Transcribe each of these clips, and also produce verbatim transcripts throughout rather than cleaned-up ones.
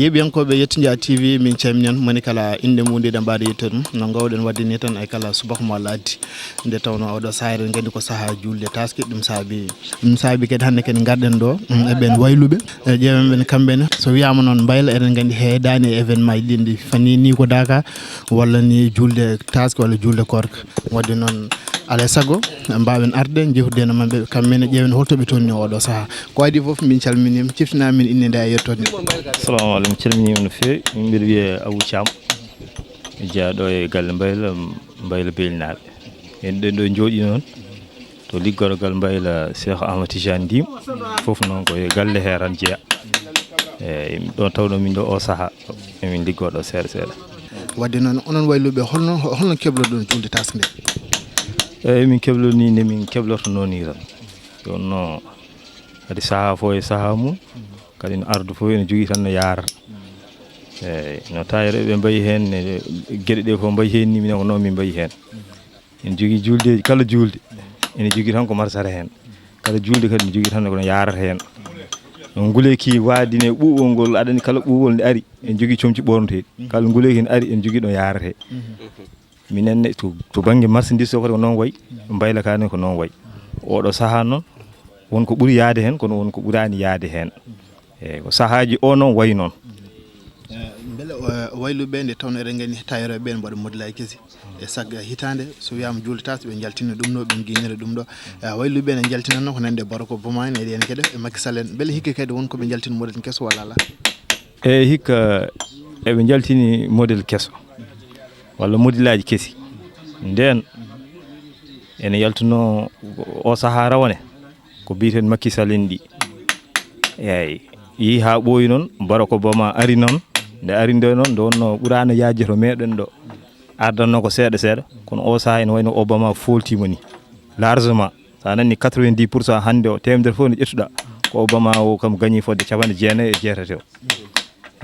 Yeeɓiyankooɓe Yettidia T V, min calmini on, moni kala innde mum, nde mbaɗa yettude ɗum. No ngawɗen waɗde ni tan, e kala subaka mo Allah addi. Nde tawno oɗo sahaa, eɗen nganndi ko sahaa juulde taaske, ɗum saabi, ɗum saabi kadi hannde kadi ngarɗen ɗo, mm, e ɓeen wayluɓe, e ƴeewen ɓeen kamɓe ne. So wiyaama noon mbayla, eɗen nganndi heedaani e événement ji ɗi, fanni ni ko daaka, walla ni juulde taaske, walla juulde koorka. Waɗde noon, alaa e sago, mbaawen arde, njehude no maɓɓe, kamɓe ne ƴeewen holto ɓe tolni oɗo sahaa. Ko adii fof, min calminiima, ciftinaa min innde nde e yettoode nde. Salamu aleykum, calminiima no feewi. Min mbiɗa wiyee Abou Thiam, mi jeyaa ɗo e galle Mbayla, Mbayla Beelinaaɓe. En ɗen ɗo njooɗii noon, to liggorgal Mbayla Cheikh Ahmad Tidiane Ndim, fof noon ko e galle hee tan jeyaa. Eeyi, ɗo tawɗo min ɗo o sahaa, emin liggoo ɗo seeɗa seeɗa. Waɗde noon, onon wayluɓe, holno, holno keblorɗon juulde taaske nde? Eeyi, min keblori ni nde min keblorto noon ni tan. Ɗum no kadi sahaa fof e sahaa mum, kadi no ardu fof ene jogii tan no yaarata. Eeyi, no taayre ɓe mbayi heen, ne geɗe ɗe fof mbayi heen ni, minen ko noon min mbayi heen. Ene jogii juuldeeji, kala juulde ene jogii tan ko marsata heen. Kala juulde kadi ene jogii tan ko no yaarata heen. No nguleeki waadi ne ɓuuɓol ngol, aɗa anndi kala ɓuuɓol nde ari, ene jogii comci ɓorneteeɗi. Kala nguleeki ne ari, ene jogii ɗo yaarata heen. Minen ne to, to bannge marchandise o kadi ko noon wayi, Mbayla kaa ne ko noon wayi. Oɗo sahaa noon, won ko ɓuri yahde heen, kono won ko ɓuraani yahde heen. Eeyi, ko sahaaji o noon wayi noon. Eh, mbele, eh, wayluɓe nde tawno eɗen nganndi taayirooɓe ɓe ne mbaɗa modelaaji kesi. E sago hitaande, so wiyaama juulde taaske, ɓe njaltina ɗum ɗo, ɓe ngiñira ɗum ɗo. Eh, wayluɓe ne njaltinanno ko nanndi e Barako Boma en, e ɗeen geɗe, e Macky Sall en. Mbele hikka kadi won ko ɓe njaltini model keso walla alaa? Eeyi, hikka eɓe njaltini model keso, walla modelaaji kesi. Ndeen, ene yaltunoo o sahaa rawane, ko biyeteeɗo Macky Sall en ɗi. Eeyi, yehi haa ɓooyi noon, Barako Boma ari noon. Nde ari nde noon, nde wonnoo ɓuraano yaajde to meeɗen ɗo. Ardannoo ko seeɗa seeɗa, kono o sahaa ene wayi no Obama fooltiima ni, largement. So a nanii quatre-vingt-dix pour cent hannde o, teemedere fof nde ƴettuɗaa, ko Obama o kam gañi fodde capanɗe jeenayi e jeetati o.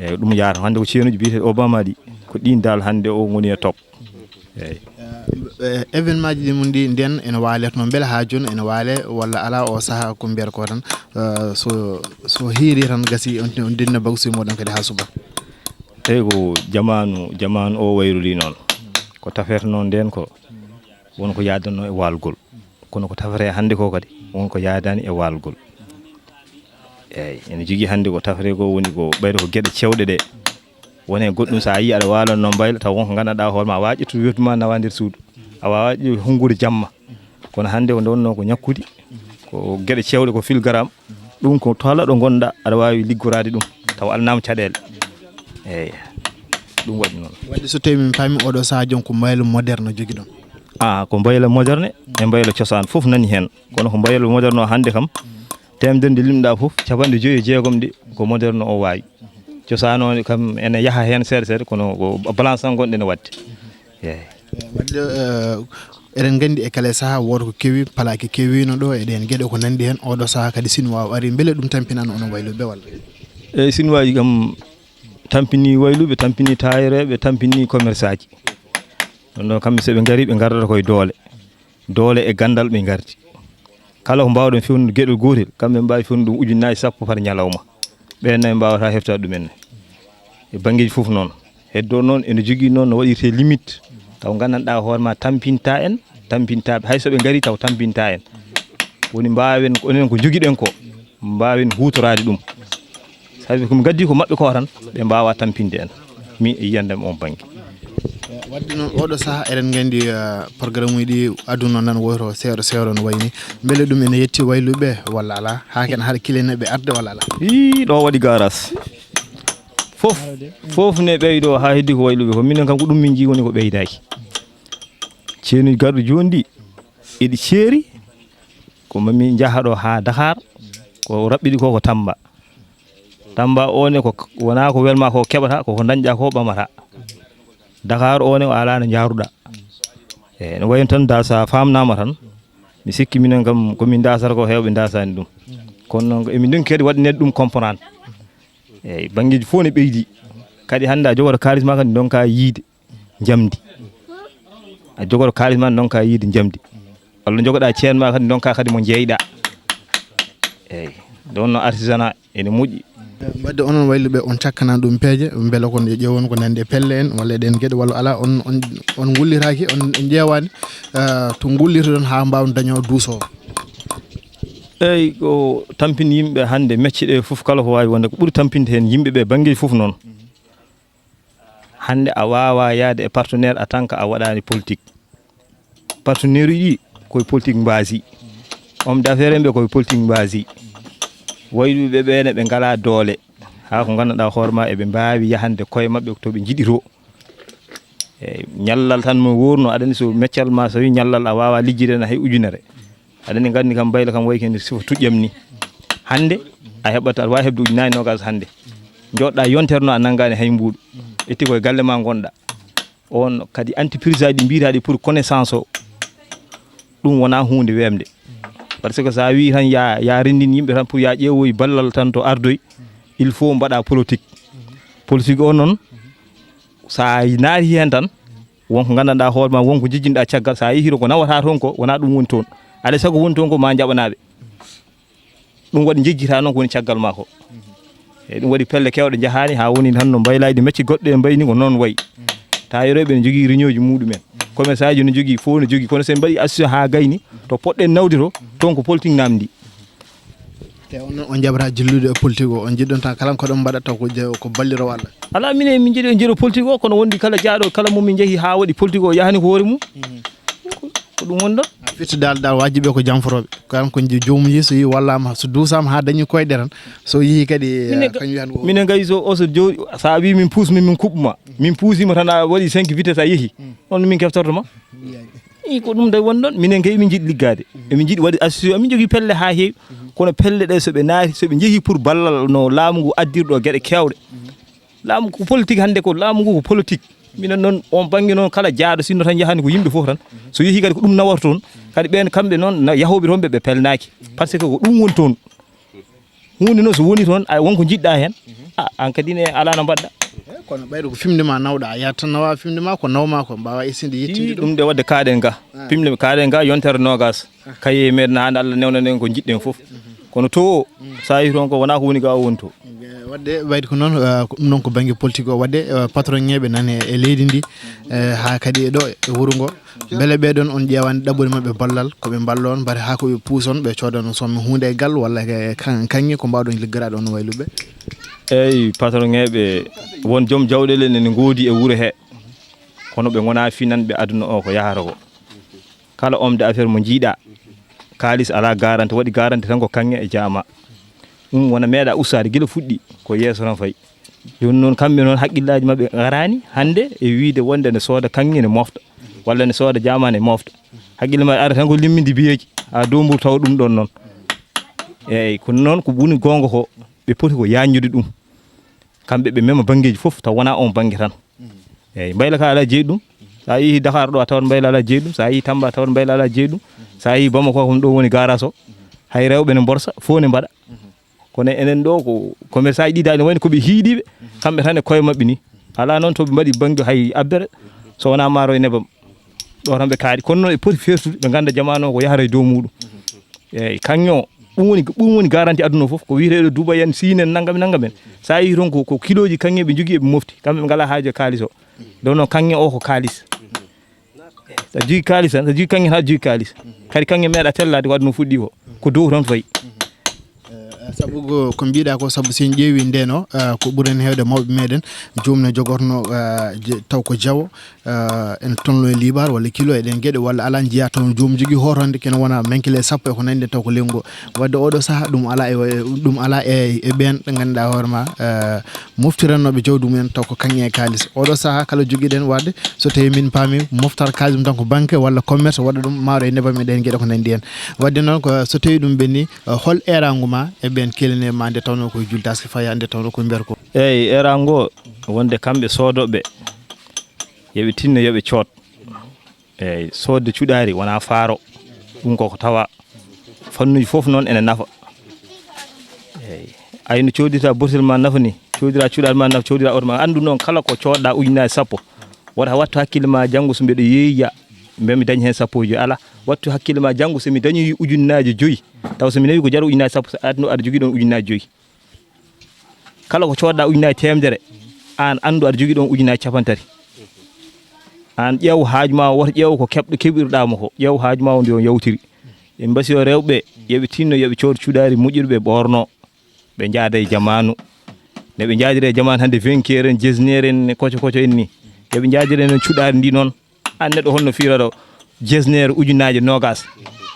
Eeyi, ɗum yaata. Hannde ko ceenuuji biyeteeɗi Obama ɗi, ko ɗiin dal hannde o ngoni e top. Eeyi. Eh, événement ji ɗi mum ɗi ndeen ene waale toon, mbele haa jooni ene waale walla alaa? O sahaa ko mbiyata ko tan, eh, so, so hiiri tan gasi, on, on ndinna bagasuuji mooɗon kadi haa subaka. Eeyi, ko jamaanu, jamaanu o wayruli noon. Ko tafetenoo ndeen ko, won ko yahdannoo e waalgol. Kono ko tafetee hannde ko kadi, won ko yahdaani e waalgol. Eeyi, ene jogii hannde ko tafetee ko woni ko ɓayde ko geɗe cewɗe ɗe. Won heen goɗɗum, so a yii aɗa waalannoo Mbayla, taw won ko nganndanɗaa hoore ma, a waawaa ƴettude weedu ma nawa nder suudu. A waawaa ƴe-, hunngude jamma. Kono hannde ko nde wonnoo ko ñakkude, ko geɗe cewɗe, ko filgaram. Ɗum ko kala ɗo ngonɗaa, aɗa waawi liggoraade ɗum, taw alnaama caɗeele. Eeyi, ɗum waɗi noon. Waɗde so tawii min paami oɗo sahaa joom ko Mbayla moderne jogiɗon? Ah, ko Mbayla moderne e Mbayla cosaan fof nani heen. Kono ko Mbayla moderne o hannde kam, teemedere nde limɗaa fof, capanɗe joyi e jeegom ɗe ko moderne o waawi. Cosaan o ne kam ene yaha heen seeɗa seeɗa, kono ko balance tan ngonɗen e waɗde. Eeyi. Waɗde, eh, eɗen nganndi e kala sahaa wooto ko kewi, palaaki kewiino ɗo, e ɗeen geɗe ko nanndi heen. Oɗo sahaa kadi sinwaa o ari, mbele ɗum tampinaani onon wayluɓe walla? Eeyi, sinwaaji kam tampini wayluɓe, tampini taayireeɓe, tampini commerçaaji. Ɗum ɗo kamɓe so ɓe ngari, ɓe ngardata koye doole. Doole e ganndal ɓe ngardi. Kala ko mbaawɗon fewnude geɗel gootel, kamɓe mbaawi fewnude ɗum ujunnaaji sappo par ñalawma. Ɓeen nayi mbaawataa heftaade ɗumen. E banngeeji fof noon. Heddoo noon, ene jogii noon no waɗirtee limite. Taw nganndanɗaa hoore ma tampintaa en, tampintaa ɓe. Hay so ɓe ngarii taw tampintaa en. Woni mbaawen, onon ko njogiɗen ko, mbaawen huutoraade ɗum. Sabi ko mi gaddi ko maɓɓe ko tan, ɓe mbaawaa tampinde en. Min e yiyannde am oon bannge. Waɗde noon, oɗo sahaa eɗen nganndi, eh, programme uji ɗi aduna nan woyto seeɗa seeɗa no wayi ni. Mbele ɗum ene yetti wayluɓe walla alaa? Haa ken haɗa kilene ɓe arde walla alaa? Ii, ɗo waɗi garas. Fof, fof ne ɓeydo haa heddi ko wayluɓe ko. Minen kam ko ɗum min njii woni ko ɓeydaaki. Ceenuji garɗo jooni ɗi, eɗi ceeri, ko mami njaha ɗo haa Dakar, ko raɓɓiɗi ko, ko Tamba. Tamba o ne ko, wonaa ko welma ko keɓata, ko ko dañɗa ko ɓamata. Dakar o ne o alaa no njaaruɗa. E, no wayi tan da sa faamnaama tan, mi sikki minen kam ko min ndasata ko heewɓe ndasaani ɗum. Kono noon emin ndonki kadi waɗaneede ɗum comprendre. Eeyi, banngeeji fof ne ɓeydi. Kadi hannde a jogoto kaalis ma kadi ndonka yiide njamndi. A jogoto kaalis ma ndonka yiide njamndi. Walla jogoɗa ceen ma kadi ndonka kadi mo jeeyɗa. Eeyi, ɗon no artisanat ene moƴƴi. Wadde onon wayluɓe, on cakkana ɗum peeje, mbele kon ƴeewon ko nandi e pelle en, walla e ɗen geɗe, walla ala, on, on, on ngullitaaki, on, on ƴeewaani, eh, to ngullitoɗon haa mbaawen dañoo duusoowo? Eyi, ko tampini yimɓe hannde, mecce ɗe fof kala ko waawi wonde, ko ɓuri tampinde heen yimɓe ɓe banngeeji fof noon. Hannde a waawaa yahde e partenaire en tant que a waɗaani politique. Partenaire uji ɗi koye politique mbaasi. Homme d'affaires en ɓe koye politique mbaasi. Wayluɓe ɓe ne ɓe ngalaa doole. Haa ko nganndanɗaa hoore ma eɓe mbaawi yahande koye maɓɓe to ɓe njiɗi to. Eyi, ñallal tan mo wuurno, aɗa anndi so meccal ma so wi ñallal a waawaa lijjide na hay ujunere. Aɗa anndi nganndi kam mbayla kam wayi kene sifa tuƴƴam ni. Hannde a heɓata, aɗa waawi heɓde ujunaaji noogaas hannde. Njooɗɗaa yontere no a nanngaani hay mbuuɗu. Itti koye galle ma ngonɗaa. On kadi entreprise aji ɗi mbiyetaaɗi pour connaissance o, ɗum wonaa huunde weemde. Par ce que so a wii tan ya, ya renndin yimɓe tan pour ya ƴeewoy ballal tan to ardoy, il faut mbaɗa politique. Politique o noon, so a naati heen tan, wonko nganndanɗaa hoore ma, wonko njejjinɗaa caggal, so a yehii to ko nawata toon ko, wonaa ɗum woni toon. Alaa e sago woni toon ko ma njaɓanaaɓe. Ɗum waɗi njejjitaa noon ko woni caggal maa ko. Eyi, ɗum waɗi pelle keewɗe njahaani haa woni tan no mbaylaaji ɗi mecci goɗɗe e mbayni ko noon wayi. Taayirooɓe ne njogii réunion ji muɗumen. Commerçant ji ne njogii, fof ne njogii. Kono so en mbaɗi association haa gayni, to poɗɗen nawde to, toon ko politique namdi. Te on, on njaɓataa jillude e politique o, on njiɗɗon tan kala ko ɗon mbaɗa taw ko je-, ko balliroowo Allah? Alaa, minen min njiɗi, njiɗo politique o, kono wondi kala jaaɗo, kala mo min njehi haa waɗi politique o yahani ko hoore mum. Ko ɗum woni ɗon. Firti dal, dal wajiɓe ko janforooɓe. Kanko nji-, joomum yeeso yi wallaama, so duusaama haa dañi koyɗe tan. So yehi kadi, minen eh, ka-, kañum wiyan ko minen kadi so, o so jooɗi, so a wii min puus min, min kuɓɓuma. Min puusima tan a waɗi cinq vitesse a yehi. On min keftorto ma. I ko ɗum tawi woni ɗon. Minen kay min njiɗi liggaade. Emin njiɗi waɗi association. Emin njogii pelle haa heewi. Kono pelle ɗe so ɓe naati, so ɓe njehi pour ballal no laamu ngu addirɗo geɗe keewɗe. Laamu ko politique hannde, ko laamu ngu ko politique. Minen noon, on bannge noon, kala jaaɗo sinno tan yahani ko yimɓe fof tan. So yehi kadi ko ɗum nawata toon. Kadi ɓeen kamɓe noon, na-, yahooɓe toon ɓe, ɓe pelnaaki. Par ce que ko ɗum woni toon. Huunde noon so woni toon, a won ko njiɗɗaa heen. A, aan kadi ne alaa no mbaɗɗa. Eh, kono ɓayde ko fimde ma nawɗa, a yahat tan nawa fimde ma, ko nawma ko, mbaawa essinde yettude. Ii, ɗum. Ɗum de waɗde kaaɗen ga. Ah. Fimde kaaɗen ga yontere noogaas. Kaye meɗen hannde Allah newnana en ko njiɗɗen fof. Kono to o, so a yehi toon ko wonaa ko woni ga o woni to. Eh, waɗde wayde ko noon, eh, ko ɗum noon ko bannge politique o. Waɗde, eh, patron ŋeeɓe nani e leydi ndi, eh, haa kadi e ɗo e wuro ngo. Mbele ɓee ɗoon on ƴeewaani ɗaɓɓude maɓɓe ballal, ko ɓe mballoo on, mbare haa ko ɓe puuson, ɓe coodan on somme huunde e gal walla e kan-, kaŋŋe ko mbaawɗon liggoraaɗo on wayluɓe? Eeyi, patron ŋeeɓe, won joom jawɗeele ne ngoodi e wuro he. Kono ɓe ngonaa finanɓe aduna o ko yahata ko. Kala homme d'affaires mo njiiɗaa, kaalis alaa garanti, waɗi garanti tan ko kaŋŋe e jaama. Ɗum wona meeɗa ustaade gila fuɗɗi, ko yeeso tan fayi. Jooni noon kamɓe noon haqqillaaji maɓɓe ngaraani hannde e wiide wonde ne sooda kaŋŋe ne mofta, walla ne sooda jaama ne mofta. Haqqille maɓɓe ara tan ko limminde biyeeji, haa doomburu tawa ɗum ɗoon noon. Eeyi, kono noon ko woni goonga ko, ɓe poti ko yaajnude ɗum. Kamɓe ɓe mema banngeeji fof, taw wonaa oon bannge tan. Eeyi, mbayla ka alaa jeyi ɗum. So a yehii Dakar ɗo, a tawat mbayla alaa jeyi ɗum. So a yehii Tamba, a tawat mbayla alaa jeyi ɗum. So a yehii Bamako, ko ɗum ɗo woni gaaraas o. Hay rewɓe ne mborsa, fof ne mbaɗa. Kono enen ɗo ko commerçant ji ɗi daani wayno ko ɓe hiiɗiiɓe, kamɓe tan e koye maɓɓe ni. Alaa noon to ɓe mbaɗi bannge hay abbere, so wonaa maaro e nebam. Ɗo tan ɓe kaaɗi. Kono noon e poti feertude, ɓe ngannda jamaanu o ko yahata e dow muuɗum. Eeyi, kaŋŋe o, ɗum woni, ɗum woni garanti aduna o fof. Ko wiyeteeɗo Dubai en, Siin en, nanngam e nanngam en. So a yehii toon ko, ko kilooji kaŋŋe ɓe njogii eɓe mofti. Kamɓe ɓe ngalaa haaju e kaalis o. Ɗo noon kaŋŋe o ko kaalis. So a jogii kaalis tan, so a jogii kaŋŋe tan, a jogii kaalis. Kadi kaŋŋe meeɗa tellaade ko aduna fuɗɗi ko. Ko dow tan fayi. Eh, sabu ko, ko mbiɗa ko, sabu si en ƴeewi ndeno, eh, ko ɓuren heewde mawɓe meɗen, joomum ne jogorno, eh, je-, taw ko jawo, eh, en tolno e liibar walla kilo e ɗen geɗe, walla ala njiya taw joomum jogii hootande kene wona menkile sappo e ko nandi taw ko lengo. Wadde oɗo saha ɗum ala e, ɗum ala e, e ɓen ɓe ngannduɗaa hoore ma, eh, moftirannooɓe jawdi mumen taw ko kaŋŋe e kaalis. Oɗo saha kala jogiɗen wadde so tawi min paami moftal kaalis mum tan ko banque walla commerce waɗa ɗum maaro e nebam e ɗen geɗe ko nandi hen. Wadde noon ko so tawi ɗum ɓenni, eh, hol eeraango ma e ɓeen keelineeɓe ma nde tawnoo ko e juul taski faya nde tawnoo ko mbiyata ko? Eeyi, eeraango wonde kamɓe soodooɓe yo ɓe tinno yo ɓe cood. Eeyi, soodde cuɗaari wonaa faaro. Ɗum koko tawa. Fannuuji fof noon ene nafa. Eeyi, ayno coodirta bortel ma nafa ni, coodira cuɗaari ma nafa, coodira oto ma. Anndu noon kala ko coodɗa ujunnaaje sappo. Wota wattu hakkille ma janngo so mbeɗa yeeya, mbeɗa mi daña heen sappo e joyi. Alaa, wattu hakkille ma janngo so mi dañoyi ujunnaaje joyi. Taw so mi nawi ko jara ujunnaaje sappo, so adno aɗa jogii ɗoon ujunnaaje joyi. Kala ko coodɗa ujunnaji temedere, an anndu aɗa jogii ɗon ujunnaji capantati. An ƴeew haaju ma, woto ƴeew ko keɓɗo keɓirɗa mo ko, ƴeew haaju ma o ndi on yawtiri. Ɓe mbasi o rewɓe, yoɓe tinno yoɓe cood cuɗaari moƴƴuɗo ɓe ɓorno, ɓe njaada e jamaanu. Ne ɓe njaadiri e jamaanu hannde vingt en, jesneer en, koco koco en ni. Yoɓe njaadiri noon cuɗaari ndi noon. An neɗɗo honno fiirata jesneer ujunnaaje noogaas,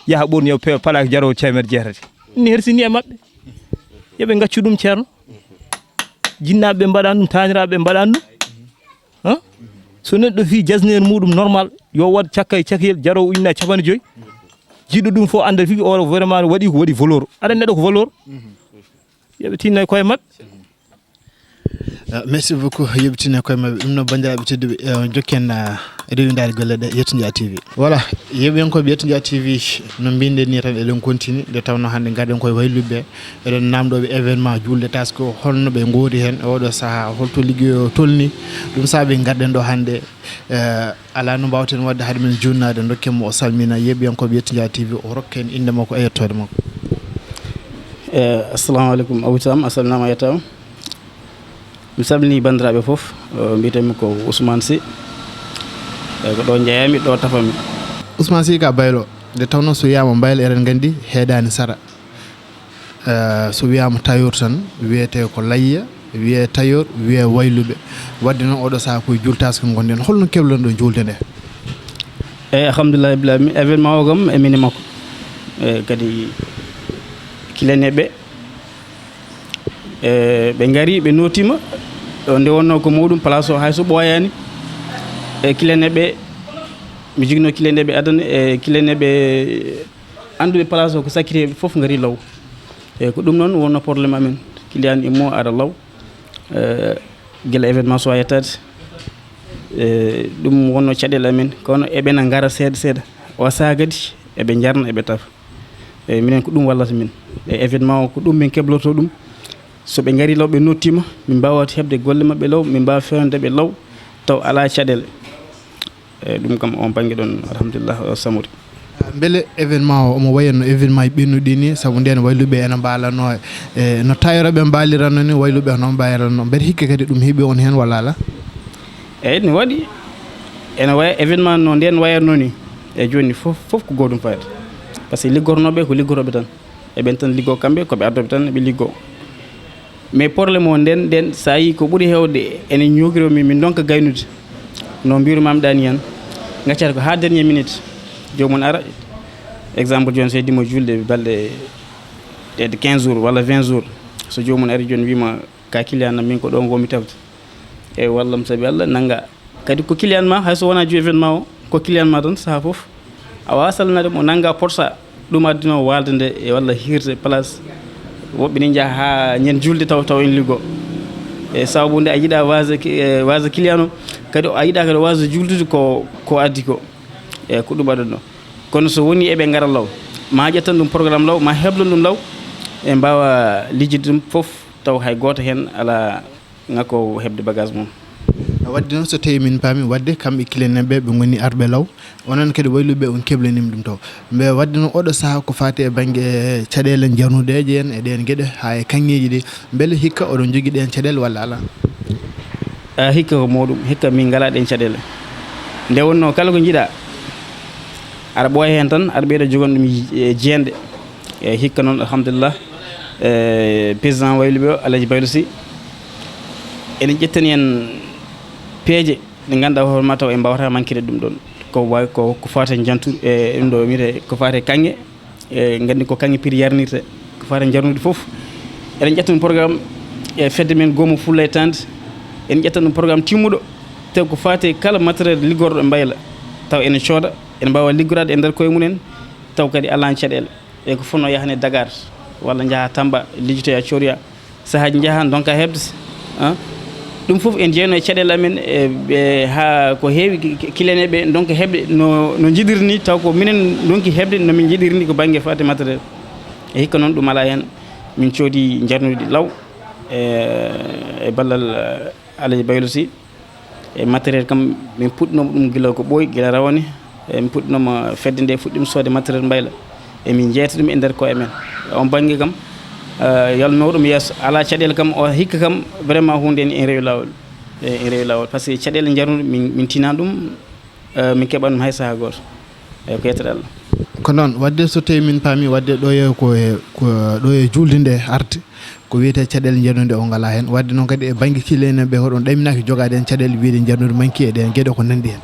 yaha ɓorni yo pe-, palaaki jaroowo teemeɗɗe jeetati. Ni hersini e maɓɓe. Yoɓe ngaccu ɗum, ceerno. Jinnaaɓe ɓe mbaɗan ɗum, taaniraaɓe ɓe mbaɗan ɗum. Hã? So neɗɗo fii jasneer muɗum normal, yo waɗ cakka e cakayel jaroowo ujunnaaje capanɗe joyi. Jiɗɗo ɗum fof annda fii ko o vraiment waɗi, ko waɗi valeur. Aɗa neɗɗo ko valeur. Yoɓe tinno e koye maɓɓe. Ah, merci beaucoup, yoɓe tinno e koye maɓɓe. Ɗum noon, banndiraaɓe tedduɓe, eh, jokken, ah, rewindaade golle ɗe, Yetto Njaay T V. Voilà, yeɓiyankooɓe Yetto Njaay T V, no mbinɗen ni tan, eɗen continue, nde tawnoo hannde ngarɗen koye Wayluɓe, eɗen naamndooɓe événement juulde taske o, holno ɓe ngoori heen e oɗo sahaa, holto liggey o tolni. Ɗum saabi ngarɗen ɗo hannde, eh, alaa no mbaawten waɗde hade men juulnaade, ndokken mo o salmina yeɓiyankooɓe Yetto Njaay T V, o rokka en innde makko e yettoode makko. Eh, assalamu aleykum, Abou Thiam, a salminaama, a yettaama. Mi salminii banndiraaɓe fof, eh, mbiyetee-mi ko Ousmane Sy. Eyi, ko ɗo njeyaa-mi, ɗo tafaa-mi. Ousmane Sy, ka Baylo, nde tawnoo so wiyaama Mbaylo, eɗen nganndi heedaani sara. Eh, so wiyaama tailleur tan, wiyetee ko layya, wiyee tailleur, wiyee Wayluɓe. Waɗde noon, oɗo sahaa ko e juulde taske ngonɗen. Holno keblon-ɗon juulde nde? Eyi, alhamdulillahi rabbil alamin, événement o kam e min e makko. Eyi, kadi kileneeɓe, e, ɓe ngari, ɓe nootiima. O, nde wonnoo ko mawɗum, place o hay so ɓooyaani. E kileneeɓe, mi joginoo kileneeɓe adana, e kileneeɓe annduɓe place o ko sakkireeɓe fof ngari law. Eyi, ko ɗum noon wonnoo problème amen. Client immo ara law, e, gila événement so yettaade. E, ɗum wonnoo caɗeele amen. Kono eɓena ngara seeɗa seeɗa. O sahaa kadi eɓe njarna, eɓe tafa. Eyi, minen ko ɗum wallata min. E événement o ko ɗum min keblotoo ɗum. So ɓe ngarii law, ɓe nottiima, min mbaawa heɓde golle maɓɓe law, min mbaawa feewande ɓe law, taw alaa caɗeele. Eyi, ɗum kam, oon bannge ɗoon, alhamdulillah, o samori. Mbele événement o omo wayatno événement ji ɓennuɗi ni, sabu ndeen Wayluɓe ena mbaalanoo, e, no tailleur ɓe mbaaliranoo ni, Wayluɓe hono mbaalanoo. Mbeɗa hikka kadi ɗum heɓi on heen walla alaa? Eyi, no waɗi. Ene waya événement no ndeen wayatnoo ni. Eyi, jooni fof, fof ko gootum fayata. Par ce que liggornooɓe ko liggorooɓe tan. Eɓen tan liggoo kamɓe, ko ɓe ardooɓe tan, eɓe liggoo. Mais problème o nden, nden, so a yii ko ɓuri heewde ene ñoogiroo min, min ndonka gaynude. No mbiirumaami ɗaani heen, ngaccata ko haa dernier minute. Joomum ara, exemple jooni, so heddii mo juulde balɗe ɗe quinze jours walla vingt jours. So joomum ari jooni wiima, "Ka client am, min ko ɗo ngonmi tafde." Eyi, wallam sabi Allah, nannga. Kadi ko client ma, hay so wonaa jour événement o, ko client ma tan, sahaa fof. A waawaa salminaade mo, nannga porsa, ɗum addinoo waalde nde, e walla hiirde place. Woɓɓe ni njaha haa ñande juulde taw, taw ene liggoo. E sababu nde a yiɗaa waasde ki-, e waasde client o, kadi a yiɗaa kadi waasde juuldude ko, ko addi ko. Eyi, ko ɗum addanoo. Kono so wonii eɓe ngara law, ma ƴettan ɗum programme law, ma heblon ɗum law, ɓe mbaawa lijjitde ɗum fof, taw hay gooto heen alaa ŋakoowo heɓde bagage mum. Waɗde noon, so tawii min paami, waɗde kamɓe client ɓe, ɓe ngoni arɓe law, onon kadi Wayluɓe on keblaniima ɗum taw. Mbe waɗde noon, oɗo sahaa ko faati e bannge caɗeele njarnudeeje en e ɗeen geɗe, haa e kaŋŋeeji ɗi, mbele hikka oɗon njogii ɗeen caɗeele walla alaa? A, hikka ko mawɗum, hikka min ngalaa ɗeen caɗeele. Nde wonnoo kala ko njiɗaa, aɗa ɓooya heen tan, aɗa ɓeyda jogon ɗum, e, jeende. E hikka noon, alhamdulillah, e, président Wayluɓe o, Alhaji Baylo Sy, ene ƴettani en peeje ɗe ngannduɗaa hoore ma taw en mbaawata mankirde ɗum ɗoon. Ko wa-, ko, ko faati e njantu-, e ɗum ɗo wiyetee ko faati e kaŋŋe, e nganndi ko kaŋŋe piri yarnirte, ko faati e njarnude fof. Eɗen ƴetta ɗum programme e fedde men Goomu Fulla e Tande, en ƴetta ɗum programme timmuɗo, taw ko faati e kala matériel liggorɗo mbayla, taw ene cooda, ene mbaawa liggoraade e nder koye mum en, taw kadi alaa caɗeele. E ko fotnoo yahde Dakar walla njaha Tamba, lijjotoya, coodoya. Sahaaji njaha, ndonka heɓde, ah. Ɗum fof en jeyanoo e caɗeele amen, e, e haa ko heewi ki-, ki-, kileneeɓe ndonka heɓde no, no njiɗiri ni, taw ko minen ndonki heɓde no min njiɗiri ni ko bannge faati matériel. E hikka noon ɗum alaa heen, min coodi njarnuɗi law, e, e ballal, eh, Alaji Baylo Sy. E matériel kam, min puɗɗinooma ɗum gila ko ɓooyi, gila rawane. E min puɗɗinooma fedde nde fuɗɗiima soode matériel mbayla. E min njeyta ɗum e nder koye men. E on bannge kam, Eh, yalnoowo ɗum yeeso. Alaa caɗeele kam, o hikka kam, vraiment huunde en, en rewi laawol. Eh, en rewi laawol. Par ce que caɗeele njarnude, min, min tinaa ɗum, eh, min keɓa ɗum hay sahaa gooto. Eeyi, ko yettere Allah. Ko noon, waɗde so tawii min paami, waɗde ɗo e ko e, ko ɗo e juulde nde arti, ko wiyetee caɗeele njarnude o ngalaa heen. Waɗde noon kadi e bannge kileneeɓe, hoɗon ɗaminaaki jogaade heen caɗeele wiyde njarnude manki e ɗeen geɗe ko nanndi heen?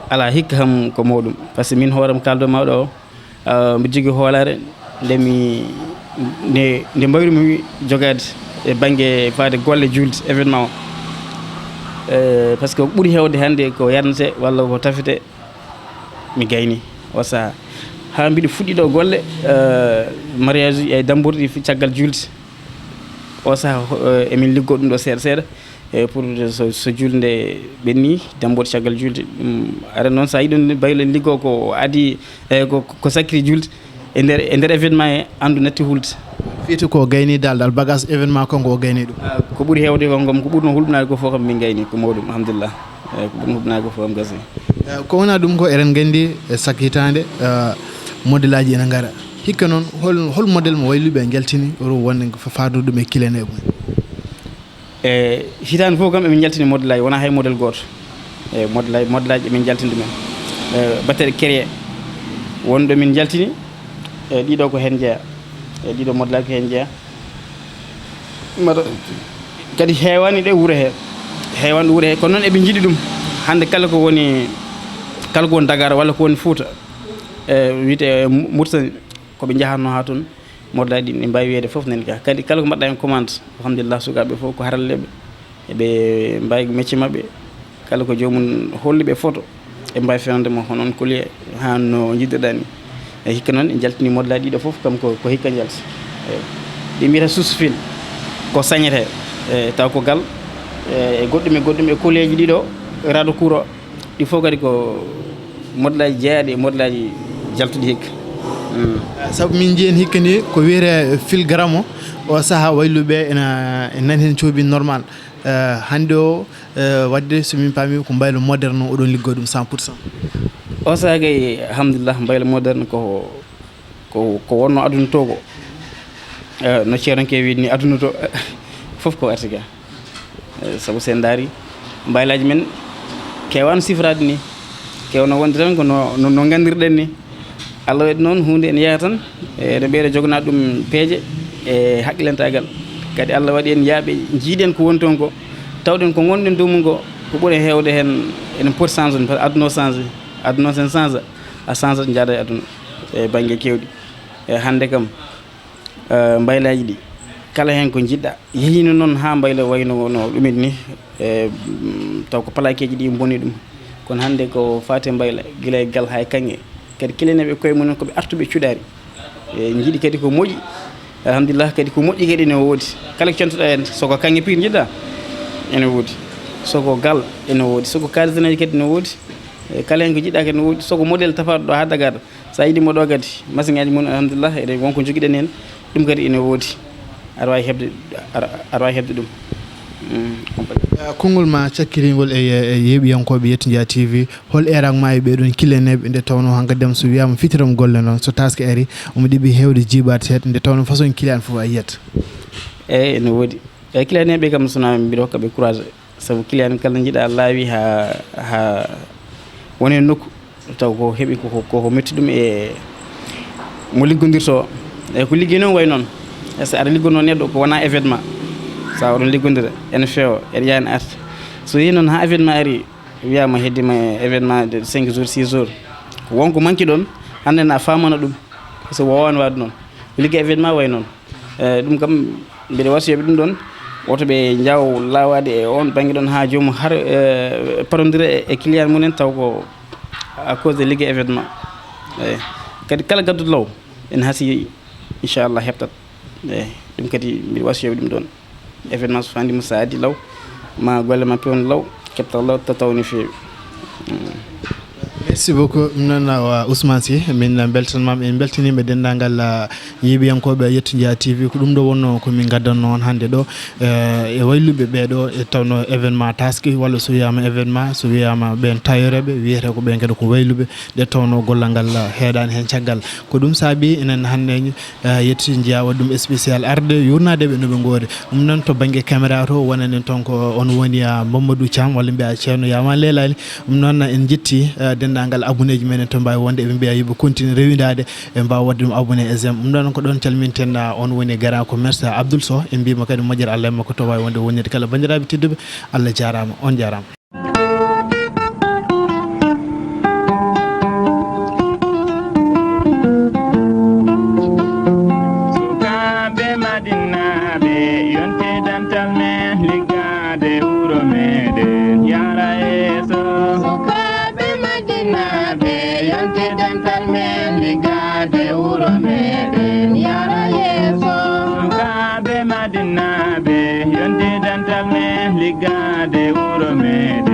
Alaa, hikka kam ko mawɗum. Par ce que min hooram kaaldo mawɗo o, ah, mbiɗo jogii hoolaare nde mi, nde, nde mbaawrumi jogaade e bannge faade golle juulde, événement o. Eh, par ce que ɓuri heewde hannde ko yarnete walla ko tafete, mi gayni o sahaa. Haa mbiɗo fuɗɗi ɗo golle, eh, mariage e dammborde ɗi caggal juulde. O sahaa, eh, emin liggoo ɗum ɗo seeɗa seeɗa, eh, pour so, so juulde ɓenni, dammborde caggal juulde. Ɗum ara noon, so a yiɗi ɗum, mbaylo liggoo ko adii, eh, ko, ko sakkiri juulde. E nder, e nder événement he, anndu natti hulde. Fiti ko gayni dal, dal bagage événement kanko o gayni ɗum. Ah, ko ɓuri heewde ko ngam ko ɓurno hulɓinaade ko fof kam min gayni, ko mawɗum, alhamdulillah. Eh, ko ɓurno hulɓinaade ko fof kam gasi. Eh, ko wona ɗum ko eɗen nganndi e sak hitaande, eh, modèle aji ene ngara. Hikka noon, hol, hol modèle mo wayluɓe njaltini, oɗo wonde ko fa-, faadude ɗum e kileneeɓe mum? E hitaande fof kam emin njaltini modèle aji, wonaa hay modèle gooto. E modèle aji, modèle aji emin njaltini ɗumen. E batteɗe créé wonɗo min njaltini, e ɗiɗo ko heen jeyaa. E ɗiɗo modèle aji ko heen jeyaa. Mata kadi heewaani ɗe wuro hee. Heewaani ɗo wuro hee. Kono noon eɓe njiɗi ɗum. Hannde kala ko woni, kala ko woni Dakar walla ko woni Fuuta, e wiyetee Mauritanie, ko ɓe njahatnoo haa toon. Modèle aji ɗi, ɗi mbaawi wiyeede fof nani ka. Kadi kala ko mbaɗɗaa heen commande, alhamdulillah, sukaaɓe fof ko haralleeɓe. Eɓe mbaawi métier maɓɓe. Kala ko joomum holli ɓe photo, ɓe mbaawi fewnande mo hono on collier haa no njiɗirɗaa ni. E hikka noon, en njaltini modèle aji ɗiɗo fof, kam ko, ko hikka njalti. Eyi. Ɗi mbiyata source fil, ko sañetee, e taw ko gal, e, e goɗɗum e goɗɗum e collier ji ɗiɗo, rado courant. Ɗi fof kadi ko modèle aji jeyaaɗi e modèle aji jaltuɗi hikka. Mm. Sabu min njiyen hikka ni ko wiyetee fil gramo, o sahaa wayluɓe ena, ena nani heen coobi normal. Eh, hannde o, eh, waɗde so min paami ko mbaylo moderne o, oɗon liggoo ɗum cent pour cent. O sahaa kay, alhamdulillah, mbaylo moderne ko, ko, ko wonno aduna to ko. Eh, no ceeronke wiide ni, aduna to, fof ko arti ga. Eh, sabu so en ndaari, mbaylaaji men keewaano sifraade ni, keewno wonde tan ko no, no, no nganndirɗen ni. Allah waɗi noon huunde ene yaha tan, e, ene ɓeyda joganaade ɗum peeje e haqqilantaagal. Kadi Allah waɗi en yaaɓe, njiiɗen ko woni toon ko, tawɗen ko ngonɗen dow mum ko, ko ɓuri heewde heen ene poti changé, par ce que aduna o changé. Aduna o so en changé, a changé njaada e aduna e bannge keewɗi. E hannde kam, eh, mbaylaaji ɗi, kala heen ko njiɗɗaa, yehiino noon haa mbayla wayno no ɗumen ni, e, mm, taw ko plaqueeji ɗi mboni ɗum. Kono hannde ko faati e mbayla, gila e gal haa e kaŋŋe. Kadi kileneeɓe koye mumen ko ɓe artuɓe cuɗaari. E, njiɗi kadi ko moƴƴi. Alhamdulillah, kadi ko moƴƴi kadi ene woodi. Kala ko cantuɗaa heen, so ko kaŋŋe pire njiɗɗaa, ene woodi. So ko gal, ene woodi. So ko kaalis daneejo kadi, ene woodi. E, kala heen ko njiɗɗaa kadi, ene woodi. So ko modèle tafaaɗo ɗo haa Dakar, so a yiɗii mo ɗo kadi, masiŋaaji mum, alhamdulillah, eɗen, won ko njogiɗen heen, ɗum kadi ene woodi. Aɗa waawi heɓde, aɗa, aɗa waawi heɓde ɗum. Mm, compagnie. Eh, konngol ma cakkiringol e, e yeeɓiyankooɓe Yetto Njeyaa T V, hol eeraango ma e ɓee ɗoon kileneeɓe, nde tawnoo hankadi am so wiyaama fitiram golle noon, so taaske arii, omo ɗeɓi heewde jiibaade seeɗa, nde tawnoo façon client fof a yiyat? Eey, ene woodi. E kileneeɓe kam, so wonaa mbiɗo hokka ɓe courage. Sabu client kala njiɗaa laawi haa, haa woni e nokku, taw ko heɓi ko, ko, ko metti ɗum e mo liggondirtoo. Eyi, ko liggey noon wayi noon. Est-ce que aɗa liggonnoo neɗɗo ko wonaa événement? So oɗon liggondira, ene feewa, ene yaha ene arta. So yehii noon haa événement arii, wiyaama heddiima événement de cinq jours, six jours. Ko won ko manki ɗoon, hannde na faamana ɗum. Par ce que woowaani waɗde noon. Liggey événement wayi noon. Eh, ɗum kam, mbiɗa wasiya ɓe ɗum ɗoon, woto ɓe njaaw laawaade e oon bannge ɗoon haa joomum har, eh, parondira e, e client mum en, taw ko à cause de liggey événement. Eyi. Kadi kala gadduɗo law, ene hasii, inchallah, heɓtat. Eyi. Ɗum kadi, mbiɗa wasiya ɓe ɗum ɗoon. Événement so faandiima, so a addii law, ma golle ma peewno law, keɓta law, taw, taw no feewi. Mm. Mais Merci beaucoup. Ɗum noon, awa, Ousmane Sy, min mbeltanmaama, en mbeltaniima denndaangal, ah, yeeɓiyankooɓe Yetto Njiya T V. Ko ɗum ɗo wonnoo ko min ngaddanno on hannde ɗo, eh, e wayluɓe ɓee ɗo, e tawno événement taski, walla so wiyaama événement, so wiyaama ɓeen tayoreeɓe, wiyetee ko ɓeen kadi ko wayluɓe, nde tawno gollal ngal, ah, heeɗaani heen caggal. Ko ɗum saabi enen hannde, eh, Yetto Njiya waɗi ɗum spécial arde yurnaade ɓe no ɓe ngoori. Ɗum noon to bannge caméra to wonanen toon ko on woni, ah, Mamadou Thiam, walla mbiya Ceerno Yama Leelaali. Ɗum noon en njetti, eh, denndaangal abonné ji men en to mbaawi wonde eɓe mbiya yo ɓe continue rewindaade, ɓe mbaawa waɗde ɗum abonné e j'aime. Ɗum noon ko ɗoon calminten, ah, on woni garant commerçant Abdoul Sow, en mbiima kadi moƴƴere Allah e makko to waawi wonde wonirde kala. Banndiraaɓe tedduɓe, Allah jaaraama, on jaaraama. Sukaaɓe Madinaaɓe, yonte dental men, liggaade wuro meɗen yara yeeso. Sukaaɓe Madinaaɓe, yonte dental men, liggaade wuro meɗen yara yeeso. Sukaaɓe Madinaaɓe, yonte dental men, liggaade wuro meɗen